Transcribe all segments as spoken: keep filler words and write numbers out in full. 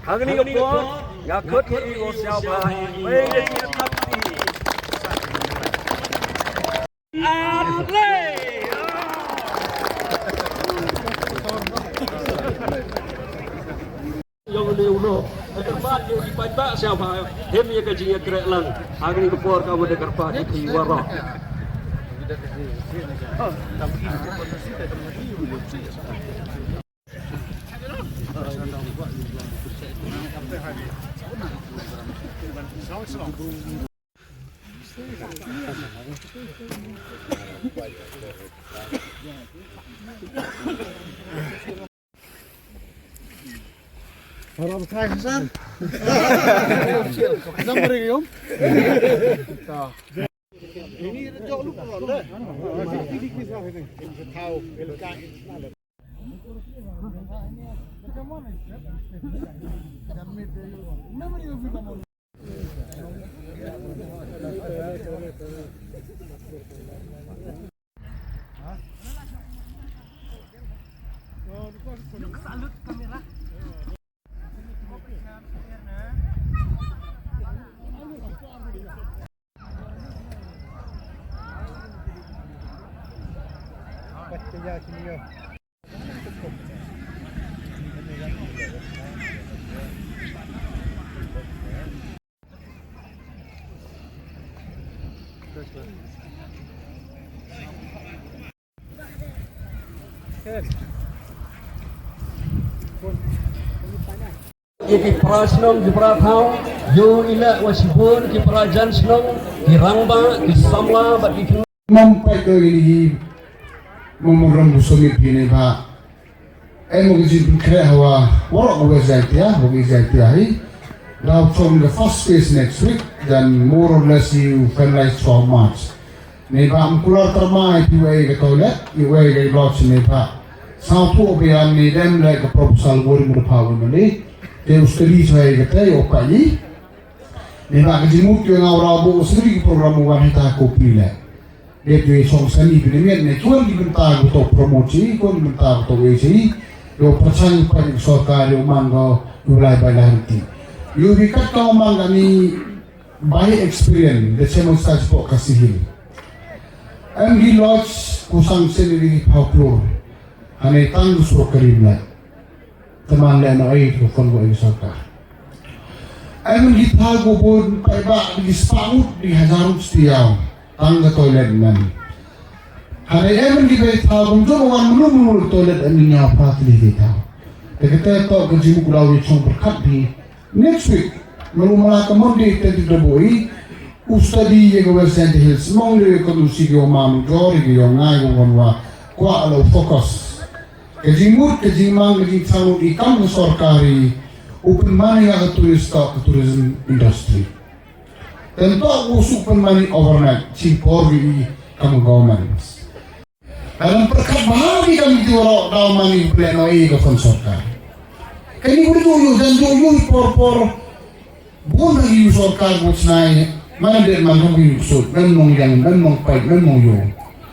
Hangne ka por nga khot ïa u sngewbha. Ïong ne u noh. Ka kyrpad ïa u ki paidbah sngewbha. Hem ïa ka jingïakhreh lang. Hangne ka por ka mut da kyrpad ïa ki waroh. Ïa ki para shnong, ki para thaw, ïa u ïaleh wa shibun ki para jan shnong, ki rangbah, ki samla bad ki khynnah. Mom peit ïa ki memorandum summit phi ne ba em ka jingpynkhreh ha waroh ka West Jaintia, ha ka East Jaintia hi. Daw from the first phase next week, then more or less you finalize from March. Ne ba ym kular tyrma ïa phi wei ka toilet, ïa wei ka lodge ne ba. Sngewthuh ba ïa ne dem leh ka proposal wei mut pha wei mane. Te u study sa ïa kata ïa u ka i. Ne ba ka jingmut ïa nga u rau ba u study ka program u wan hita ko phi leh. Dep ïa song sani phi ne miet ne ki wan ki bynta ko to promote i, ko wan ki bynta ko to wei i. Ïa u pyrshang pa ïa ka sorkar ïa u man ko ïa u lai bai lai hynti. Ïa u bi kat ka u man ka ni By experience, da chem sa spok ka sihil. Em hi lodge ku sang sien ri phaw klur. Hane tang ku sur karim la. Teman le no ai ku kon ko ai sorkar. Em hi tha ku bun pai ba di spang di hajar stiaw. Tang ka toilet nan. Hane em hi bai tha ku jom wan mulu mulu toilet em nya pha tli di tha. Te kete to ke jimu ku daw di chong berkat di Next week, mano mala ka Monday twenty February, u study ïa ka West Jaintia Hills, mong le ka nusi ki ong ma jor ki ong ngai ko wan wa kwah lo focus. Ka jingmut, ka jingmang, ka jingthang i kam ka sorkar i u pynmani ïa ka tourist stock, ka tourism industry. Tentok u suk pynmani overnight, ching por i kam government. Dalam pyrkhat bha ki kam ki waroh daw mani pynleh noh ïa ka fund sorkar. Kani bun ju yu dan ju yu por por bun ha yu sorkar bun snai mana dei man kam yu sut men mong yang men mong pai men mong yu.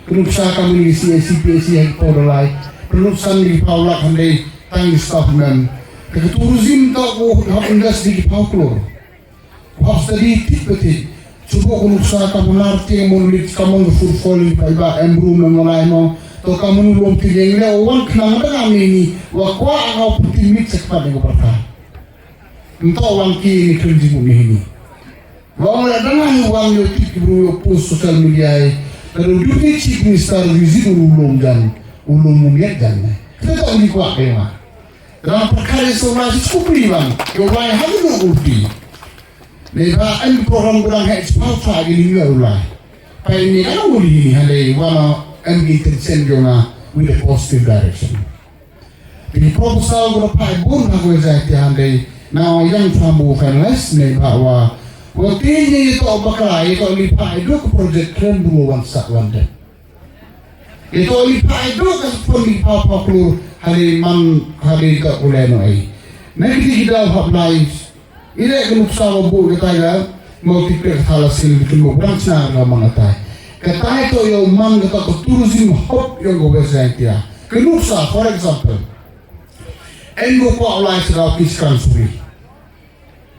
Kenu psa kam ni C A C P A C hai por lai kenu san ni pau lak handai tang staff men. Ka tourism ta ko hap industry ki pau klor. Hap study thik ba thik. Chuba ku nuksa ka munar te monolith ka mon food fall pa iba em room em nolai mo. To ka mon lom ti leng le wan khnang da ngam ni wa kwa ngau puti mit sak pa ni ko parta. Nto wan ki ni kren ji ni ni. Wa mo da ngam wan yo tik bru yo post social media ai. Ka do deputy chief minister visit u lom jan. U lom mu miat jan. Kita tak ni kwa ke ma. Dalam perkara isolasi cukup liwang, yo wai halu ulti. Neba en program gudang hek sepau sa gini yo ulai. Pai ni kan uli ni halai wana en gi tension yo na with a positive direction. Ini proposal guna pai bun ha gua jai ti handai na yang fambu finalize neba wa Wat ïa ïa to bakla, ïa to lipha ïa to ka project kren bru wan sak wan dep. Ïa to lipha ïa to ka pon lipha pha klur hali man hali to kule no ai. Na kiti ki daw hap lai. Ire ka nuksa wa bu kata ga multiple thalassemia ki mo brang sna ga man kata. Kata to yo man kata ka tourism hub yo go West Jaintia. Ka nuksa, for example, en go kwa ulai sa daw ki skan suri.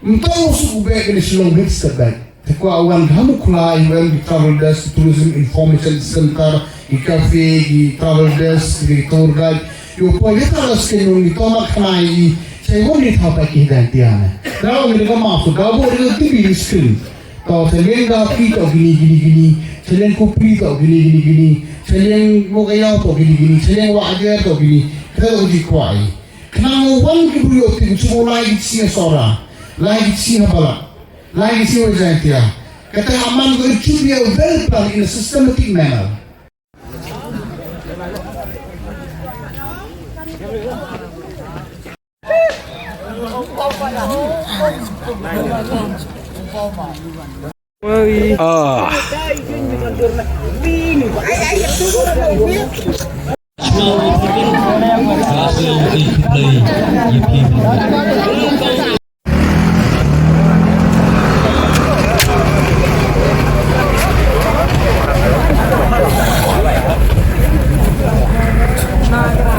Mtau su bek ni Shillong bek step back. Te kwa wan hamu kula i wan di travel desk, tourism information center, i cafe, i travel desk, i tour guide. Yo po ye tala sken ni to mak khana i sai won ni tha pa ki dan tiana. Daw mi ka ma fu daw bo ri tu bi screen. To chaleng da pi to gini gini gini. Chaleng ko pi to gini gini gini. Chaleng mo ka yaw to gini gini. Chaleng wa ajer to gini. Kata to di kwa i. Khnang wan ki briew te ki chuh lai ki chi sora, lai ki chi bala, lai ki chi Jaintia. Kata ha man ko it should be a well plan in a systematic manner. Ah.